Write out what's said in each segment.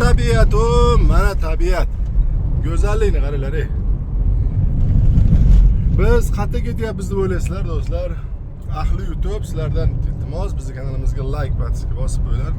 Tabiat, o mana tabiat. Go'zallikni qaranglar, ey. Biz qayerga ketyapmiz deb o'ylaysizlar, do'stlar? Ahli YouTube, sizlardan iltimos, bizni kanalimizga like bosishga bosib qo'yinglar.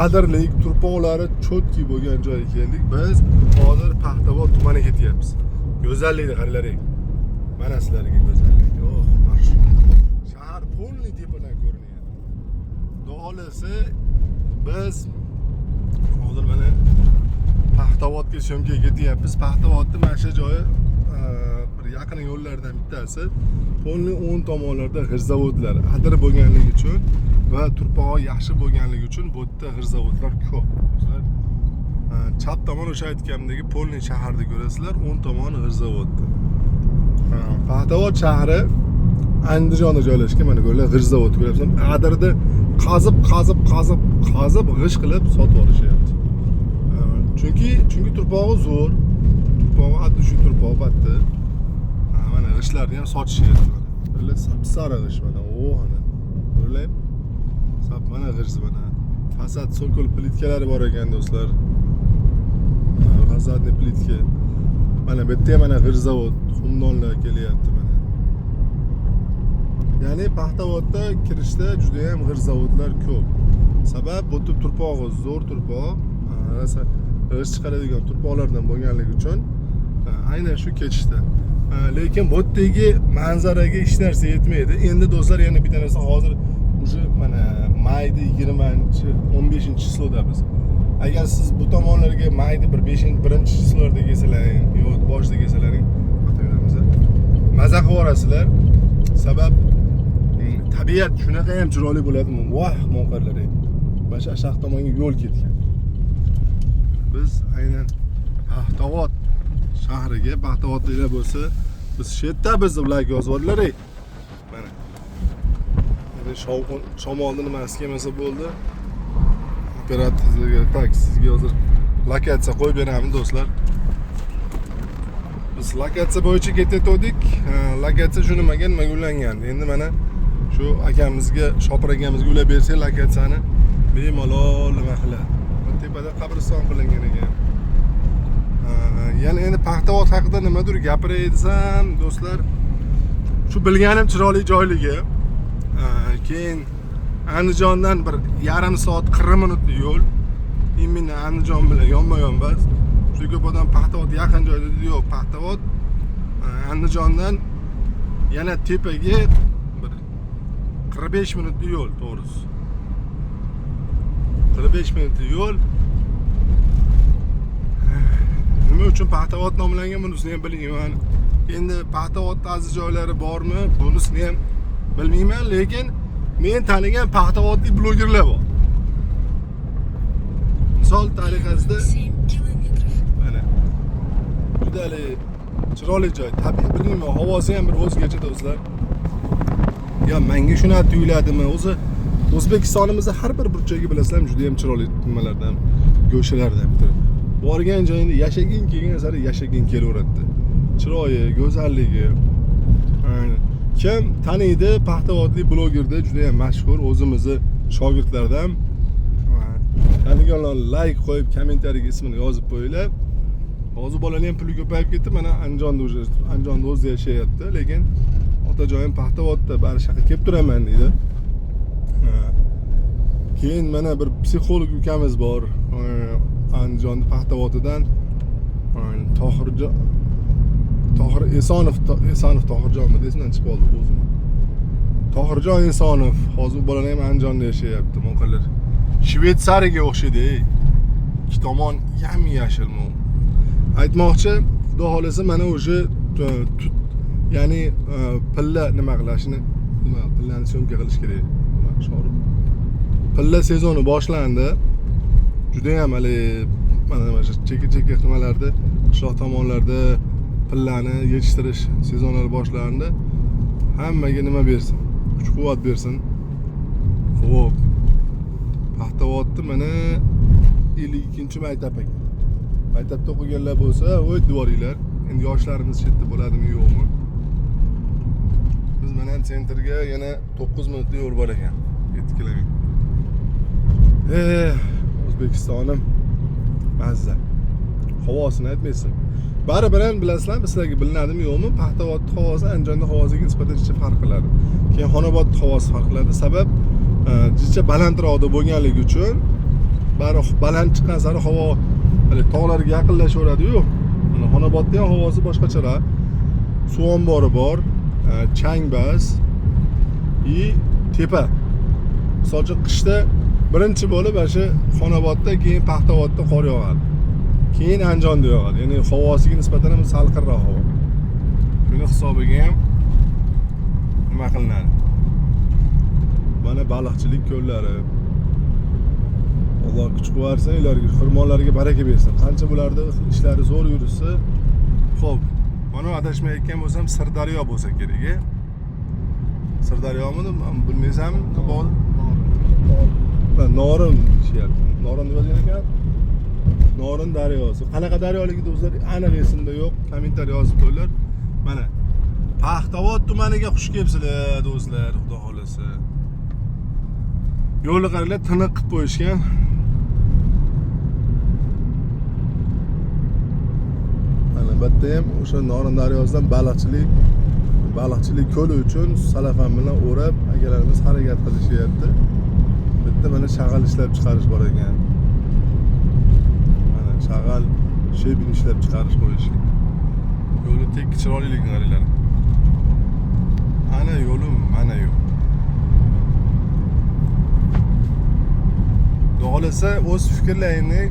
Adirlik turpoqlari чёткий bo'lgan joyga keldik. Biz hozir Paxtavod tumaniga ketyapmiz. Go'zallikni qaranglar, ey. Mana sizlarga go'zallik. Oh, marsh. Shahar полный tepadan ko'rinyapti. Xudo xohlasa, biz hozir mana Paxtavodga съёмка ga ketyapmiz. Paxtavodni mana shu joyi bir yaqin yo'llardan bittasi. Полный o'ng tomonlarda g'isht zavodlar adir bo'lganligi uchun va turpog'i yaxshi bo'lganligi uchun bu yerda g'isht zavodlar ko'p. Do'stlar, chap tomon o'sha aytganimdagi полный shaharni ko'rasizlar, o'ng tomoni g'isht zavodda. Paxtavod shahri Andijonda joylashgan. Mana ko'ringlar, g'isht zavodi ko'ryapsizlar. Adirni qazib, qazib, qazib, qazib g'isht qilib sotib olishyapti. Chunki turpog'i zo'r. Turpog'i addi shu turpoq batdi. Ha, mana g'ishtlarni ham sotishyapti mana. Ko'ringlar, sap-sariq g'isht mana. O, ana. Ko'ringlar. Sap mana g'isht mana. Fasad sokol plitkalari bor ekan, do'stlar. Ha, фасадный plitka. Mana bu yerda ham mana g'isht zavod, xumdonlar kelyapti mana. Ya'ni Paxtavodda kirishda juda ham g'isht zavodlar ko'p. Sabab bu yerda turpog'i zo'r turpoq, rosa g'isht chiqaradigan turpoqlardan bo'lganligi uchun aynan shu ketishdi. Lekin bu yerdagi manzaraga hech narsa yetmaydi. Endi, do'stlar, yana bitta narsa, hozir уже mana mayda 20, 15 число da biz. Agar siz bu tomonlarga mayda bir 5, 1 число larda kelsalaring, yo'q, boshida kelsalaring, yo'q, maza qilib yuborasizlar. Sabab tabiat shunaqa ham chiroyli bo'ladi. Voh, monqarlar. Mana shu shahar tomonga yo'l ketgan. Biz aynan Paxtavod shahriga, Paxtavodliklar bo'lsa, biz shu yerda biz deb like yozib, ey. Mana. Endi shovqin, shamolni nimasi kelmasa bo'ldi. Operatorga, так, sizga hozir lokatsiya qo'yib beramiz, do'stlar. Biz lokatsiya bo'yicha ketayotgandik. Lokatsiya shu nimaga nimaga ulangan. Endi mana shu akamizga, Shopir akamizga ulab bersak lokatsiyani, bemalol nima qiladi. Bu tepada qabriston qilingan ekan. Yana endi Paxtavod haqida nimadir gapiray desam, do'stlar, shu bilganim chiroyli joyligi. Keyin Andijondan bir yarim soat 40 minutlik yo'l. Именно Andijon bilan yonma-yon emas. Juda ko'p odam Paxtavod yaqin joyda deydi. Yo'q, Paxtavod Andijondan yana tepaga bir 45 minutlik yo'l, to'g'risi. 45 minutlik yo'l. Nima uchun Paxtavod nomlangan, bunisini ham bilmayman. Endi Paxtavodda aziz joylari bormi, bunisini ham bilmayman, lekin men tanigan paxtavodlik blogerlar bor. Misol tariqasida 7 километров. Mana juda chiroyli joy. Tabiiy, bilmayman, havosi ham bir o'zgacha, do'stlar. Ya menga shunaqa tuyuladimi? O'zi O'zbekistonimizda har bir burchagi, bilasizlarmi, juda ham chiroyli nimalardan, go'shalardan bitta. Borgan joyingda yashaging kelgan sari yashaging kelaveradi. Chiroyi, go'zalligi. Aynen. Kim taniydi, paxtavodlik blogerda juda ham mashhur o'zimizni shogirdlardan. Taniganlar like qo'yib, kommentariyaga ismini yozib qo'yinglar. Hozir bolani ham puli ko'payib ketdi. Mana Andijonda, уже Andijonda o'zida yashayapti, lekin ota joyim Paxtavodda, bari shu kelib turaman deydi. Ha. Keyin mana bir psixolog ukamiz bor. Andijonni Paxtavodidan Tohirjon, Tohir Esonov, Esonov Tohirjonmi, esimdan chiqib qoldi o'zim. Tohirjon Esonov hozir u bolani ham Andijonda yashayapti. Mo'qalar Shvetsariyaga o'xshaydi, ey. Ikki tomon yam yashil. Aytmoqchi, xudo xohlasa, mana уже tut, ya'ni pilla nima qilishni, nima, pillani съёмка qilish kerak. Nima, shorib. Pilla sezoni boshlandi. Judayam haligi mana shu chekka chekka nimalarda, qishloq tomonlarda pillani yetishtirish sezonlari boshlandi. Hammaga nima bersin? Kuch quvvat bersin. Xo'p. Paxtavodni mana 52-maktab ekan. Maktabda o'qiganlar bo'lsa, voy devoringlar. Endi yoshlarimiz shu yerda bo'ladimi, yo'qmi? Biz mana центр ga yana 9 minutlik yo'l bor ekan. 7 kilometr. Eh, O'zbekistonim. Mazza. Havosini aytmaysan. Baribir ham bilasizlarmi, sizlarga bilinadimi yo'qmi, Paxtavodni havosi Andijonda havosiga nisbatan jicha farq qiladi. Keyin Xonobodni havosi farq qiladi. Sabab jicha balandroqda bo'lganligi uchun bari baland chiqqan sari havo hali tog'larga yaqinlashaveradi-yu. Mana Xonobodda ham havosi boshqacharoq. Suv ombori bor, changbaz i tepa. Misol uchun qishda birinchi bo'lib mana shu Xonobodda, keyin Paxtavodda qor yog'adi. Keyin Andijonda yog'adi. Ya'ni havosiga nisbatan ham salqinroq havo. Shuni hisobiga ham nima qilinadi? Mana baliqchilik ko'llari. Alloh kuch quvvat bersin, ularga, xirmonlarga baraka bersin. Qancha bularda ishlari zo'r yursa. Xo'p, mana adashmayotgan bo'lsam Sirdaryo bo'lsa kerak, e? Sirdaryomidi? Bilmaysanmi? Norin deyishyapti. Norin deb yozgan ekan. Norin daryosi. Qanaqa daryoligida o'zlari aniq esimda yo'q. Kommentariy yozib qo'yinglar. Mana Paxtavod tumaniga xush kelibsizlar do'stlar, xudo xolasa. Yo'lni qaranglar, tiniq qilib qo'yishgan. Mana bu yerda ham o'sha Norin daryosidan baliqchilik ko'li uchun salafan bilan o'rab akalarimiz harakat qilishyapti. Bitta mana shag'al ishlab chiqarish bor ekan. Mana shag'al shebin ishlab chiqarish qo'yishgan. Yo'li tekki chiroyliligini qaranglar. Ana yo'lim, mana yo'l. Xudo xolasa o'z fikrlaringni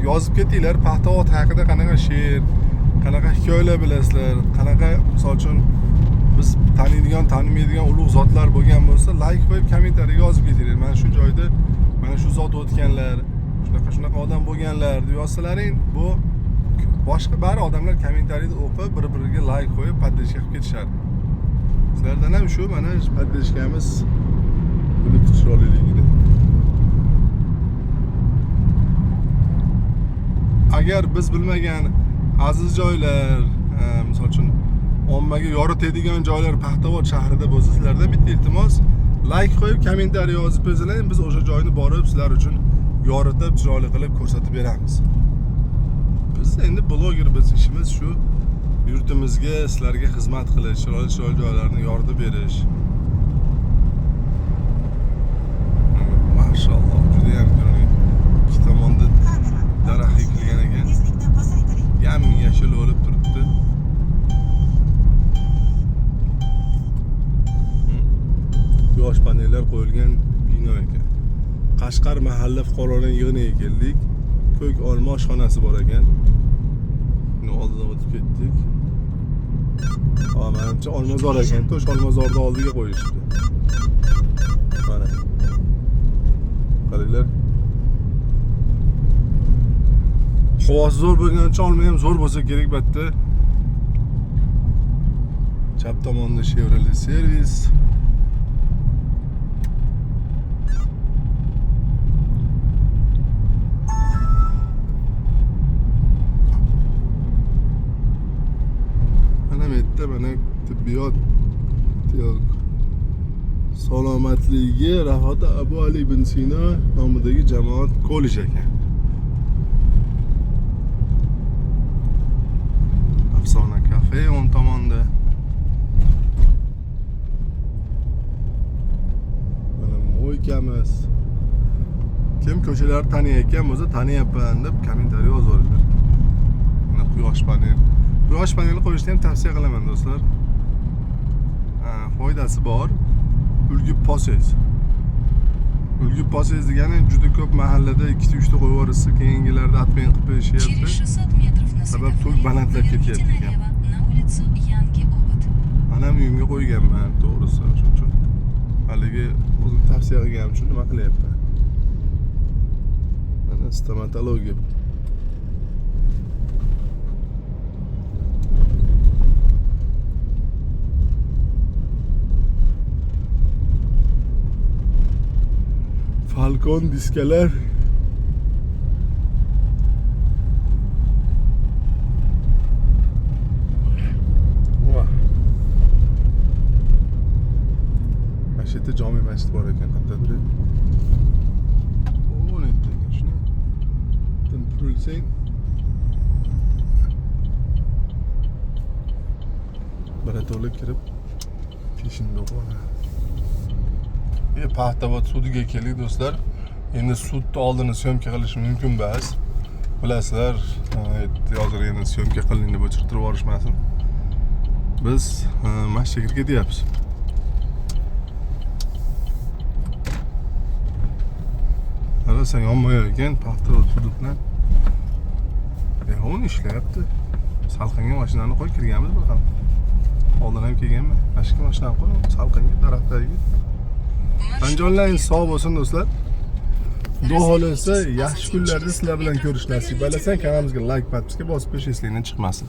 yozib ketinglar. Paxtavod haqida qanaqa she'r, qanaqa hikoyalar bilasizlar, qanaqa misol uchun biz taniydigan, tanimaydigan ulug' zotlar bo'lgan bo'lsa, like qo'yib kommentariyaga yozib ketinglar. Mana shu joyda mana shu zot o'tganlar, shunaqa shunaqa odam bo'lganlar deb yozsalaring, bu boshqa bari odamlar kommentariyada o'qib, bir-biriga like qo'yib, podдержка qilib ketishadi. Sizlardan ham shu mana podдержкamiz bulut chiroyliligida. Agar biz bilmagan aziz joylar, misol uchun ommaga yoritadigan joylar Paxtavod shahrida bo'lsa, sizlardan bitta iltimos, like qo'yib, kommentariy yozib qo'ysanglar, biz o'sha joyni borib sizlar uchun yoritib, chiroyli qilib ko'rsatib beramiz. Biz endi bloger, biz ishimiz shu yurtimizga, sizlarga xizmat qilish, chiroyli chiroyli joylarni yoritib berish. Mashalloh, juda ham chiroyli. Ikki tomonda daraxt ekilgan ekan. Yam yashil bo'lib turibdi. Quyosh panellar qo'yilgan bino ekan. Qashqar mahalla fuqarolar yig'iniga keldik. Ko'k olma oshxonasi bor ekan. Buni oldidan o'tib ketdik. Manimcha olmazor ekan. To'sh olmazorni oldiga qo'yishibdi. Mana. Qaranglar. Havosi zo'r bo'lgancha olma ham zo'r bo'lsa kerak bu yerda. Chap tomonda Chevrolet servis. Mana bu yerda mana tibbiyot salomatligi Rafat Abu Ali ibn Sino nomidagi jamoat kollej ekan. Afsona kafe o'ng tomonda. Mana mo'ykamiz. Kim ko'chalarni taniyotgan bo'lsa, taniyapman deb kommentariy yozib yuboringlar. Mana quyosh paneli. Quyosh paneli qo'yishni ham tavsiya qilaman do'stlar. Foydasi bor. Ulgib posangiz. Ulgib posangiz degani juda ko'p mahallada 2-3 ta qo'yib yuborishsa, keyingilarda atmen qilib berishyapti. Sabab to'k balandlab ketyapti ekan. Anam uyimga qo'yganman, to'g'risi, shuning uchun haligi o'zim tavsiya qilganim uchun nima qilyapman. Mana stomatologiya. Falcon diskalar. Mana shu yerda jome masjid bor ekan, qayerdadir. O, nima ekan shuni? Pul Sen birato'la kirib peshinda o'qib oladi. Paxtaobod sudiga keldik do'stlar. Endi sudni oldini syomka qilish mumkin emas. Bilasizlar, hozir endi syomka qiling deb o'chirtirib yuborishmasin. Biz mana shu yerga ketyapmiz. Qarasang yonma ekan Paxtaobod sudi bilan. Uni ishlayapti. Salqinga mashinani qo'y, kirganmiz bir ham. Oldin ham kelganman. Mana shu mashinani qo'y, salqinga daraxt tagiga. Andijonlar sog' bo'lsin do'stlar. Xudo xohlasa yaxshi kunlarda sizlar bilan ko'rish nasib aylasin. Kanalimizga like, podpiska bosib qo'yish esingizdan chiqmasin.